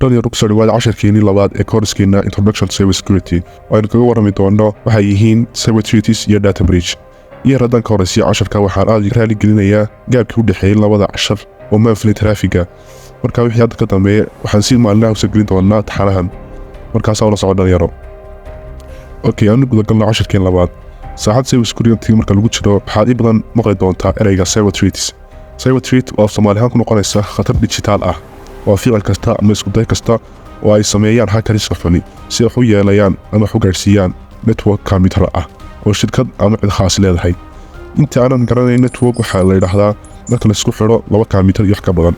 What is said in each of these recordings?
Dhalinyaro, kusoo dhawaada casharkeenii labaad ee koorskeena Introduction to Cyber Security, oo aynu kaga warrami doono waxay yihiin cyber threats iyo data breach. Iyo haddaan ka horreysiya casharka, waxaan aad raali gelinayaa gapkii u dhexeeyey labada cashar oo maanfilay traafiga. Marka wixii hadda ka dambeeya waxaan si maalinlaha usoo gelin doonaa taxanahan, markaasaa ula soco, dhalinyaro. Okay, aanu gudagalno casharkeen labaad. Saaxad cyber security marka lagu jiro, waxaad in badan maqli doontaa ereyga cyber threats. Cyber threat oo af Soomaali ahaan ku noqonaysa khatar dijitaal ah, waa ficil kasta ama iskuday kasta oo ay sameeyaan hackeriska xuni si wax u yeelayaan ama wax u gaadhsiiyaan network computer ah oo shirkad ama cid khaas leedahay. Inta aanan garanayn, network waxaa la yidhaahdaa marka laisku xidho laba computer iyo wax ka badan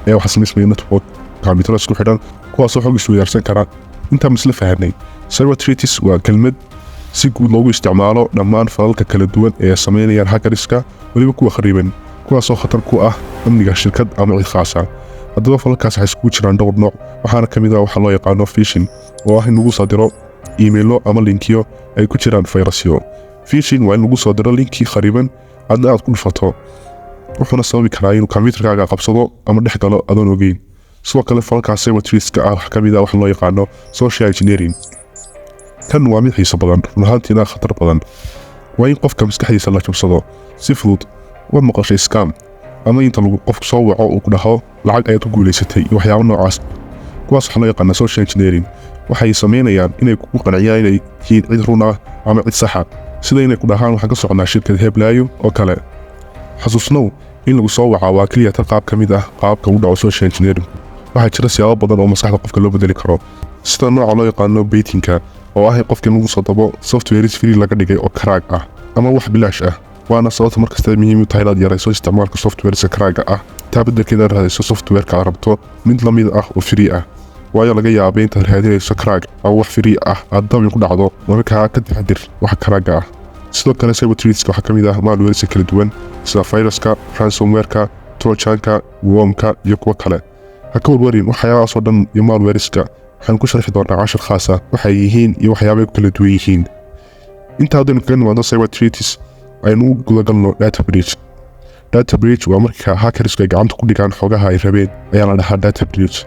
ee waxaa samaysmaya network computer isku xidhan, kuwaasoo xog isweydaarsan kara. Intaan misla fahanay, cyber threats waa kelmad si guud loogu isticmaalo dhammaan falalka kala duwan ee sameynayaan hackeriska, weliba kuwa khariban, kuwaasoo khatar ku ah amniga shirkad ama cid khaasa. Haddaba falalkaas waxay iskugu jiraan dhowr nooc, waxaana ka mid ah waxaa loo yaqaano phishing, oo ah in lagu soo diro iimaylo ama linkiyo ay ku jiraan fayrasyo. Phishing waa in lagu soo diro linki khariban, adna aad ku dhufato, wuxuuna sababi karaa inuu kombiyuutarkaaga qabsado ama dhex galo adoon ogeyn. Sidoo kale falalkaas cyber threatska ah waxaa ka mid ah waxa loo yaqaano social engineering. Kan waa mid xiiso badan, run ahaantiina khatar badan. Waa in qofka maskaxdiisa la jabsado si fudud. Waad maqashay scam, ama inta lagu qofku soo waco uu ku dhaho lacag ayaad ku guulaysatay iyo waxyaabo noocaas. Kuwaas waxaa loo yaqaanaa social engineering. Waxay samaynayaan inay kugu qanciyaan inay yihiin cid run ah ama cid saxa, sida inay ku dhahaan waxaan ka soconaa shirkad heblaayo oo kale. Xasuusnow, in lagu soo wacaa waa keliya ta qaab ka mid ah qaabka u dhaco social engineering. Waxaa jira siyaabo badan oo maskaxda qofka loo bedeli karo, sida nooca loo yaqaano baitingka, oo ah in qofka in lagu soo dabo softwares free laga dhigay oo crack ah ama wax bilaash ah. Waana sababta markasta muhiim u tahay inaad yarayso isticmaalka softwareska crackga ah, taa beddelkeeda aad raadayso softwareka aad rabto mid la mid ah oo free ah, waayo laga yaabay intaad raadinayso crack ama wax free ah aad dabin ku dhacdo. Markaa ka taxadir waxa crackga ah. Sidoo kale cyber threatska waxaa ka mid ah malwareska kala duwan, sida viruska, ransomwareka, trojanka, wormka iyo kuwo kale. Ha ka warwarin waxyaabahaasoo dhan iyo malwareska, waxaan ku sharxi doonaa cashar khaas ah waxay yihiin iyo waxyaabay ku kala duwan yihiin. Inta haddaynu kaga nimaadno cyber threats, aynu u gudagalno data breach. Data breach waa marka hackersku ay gacanta ku dhigaan xogaha ay rabeen ayaa la dhahaa data breach.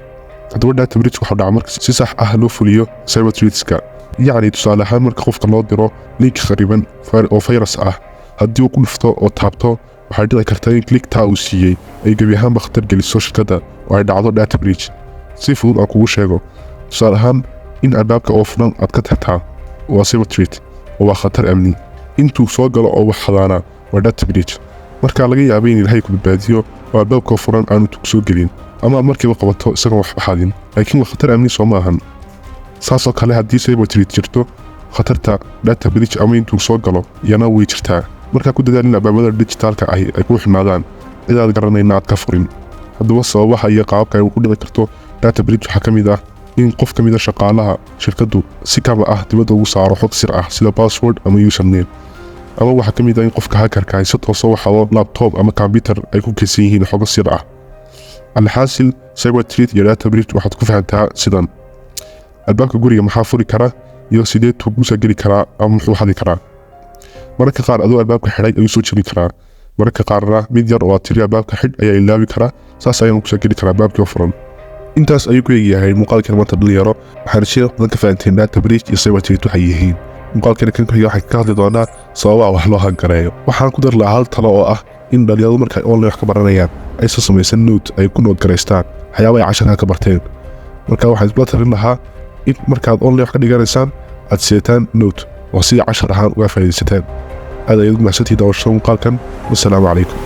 Haddaba data breach waxaa dhaca marka si sax ah loo fuliyo cyber threatska. Yacni, tusaale ahaan, marka qofka loo diro link khariban oo virus ah, haddii uu ku dhufto oo taabto, waxaa dhici karta in clicktaa uu siiyey ay gebi ahaanba khatar geliso shirkadda oo ay dhacdo data breach. Si fudud aan kugu sheego, tusaale ahaan, in albaabka oo furan aad ka tagtaa waa cyber threat oo waa khatar amni. Intuu soo galo oo wax xadaana waa data breach. Markaa laga yaabay in Ilaahay ku badbaadiyo oo albaabka furan aanu tug soo gelin, ama aad markiiba qabato isagoon waxba xadin, laakiin waa khatar amni, soo maahan? Saasoo kale haddii cyber threat jirto, khatarta data breach ama intuu soo galo iyana way jirtaa. Markaa ku dadaal in albaabada dijitaalka ahi ay ku xirnaadaan, cid aad garanayna aad ka furin. Haddaba sababaha iyo qaababka ay ku dhici karto data breach waxaa ka mid ah in qof ka mid a shaqaalaha shirkaddu si kama ah dibadda ugu saaro xog sir ah, sida password ama username, ama waxaa ka mid ah in qofka hackerka ay si toosa u xado laptop ama computer ay ku kaydsan yihiin xogo sir ah. Alxaasil, cyber threat iyo data breach waxaad ku fahantaa sidan: albaabka guriga maxaa furi kara iyo sidee tuugusa geli karaa ama muxuu xadi karaa? Mararka qaar adoo albaabka xidhay ayuu soo jebin karaa, mararka qaarna mid yar oo aad tiri albaabka xidh ayaa ilaawi karaa, saas ayaanu kusoo geli karaa albaabkii oo furan. Intaas ayuu ku eegyahay muuqaalkan maanta, dhalinyaro. Waxaan rajaya badan ka fahanteen data breach iyo cyber threat waxay yihiin. Muuqaalkani kan ku xiga waxaan ka hadli doonaa sababaha wax loo hack gareeyo. Waxaan ku dari lahaa hal talo oo ah in dhalinyaradu marka ay online wax ka baranayaan aysan samaysan note ay ku note garaystaan waxyaaba ay casharka ka barteen. Marka waxaan isla talin lahaa in markaad online wax ka dhiganaysaan aad seetaan note oo sidii cashar ahaan uga faa'iidaysataan. Aad ayaad ugu mahadsantihiin daawashada muuqaalkan. Wassalaamu calaykum.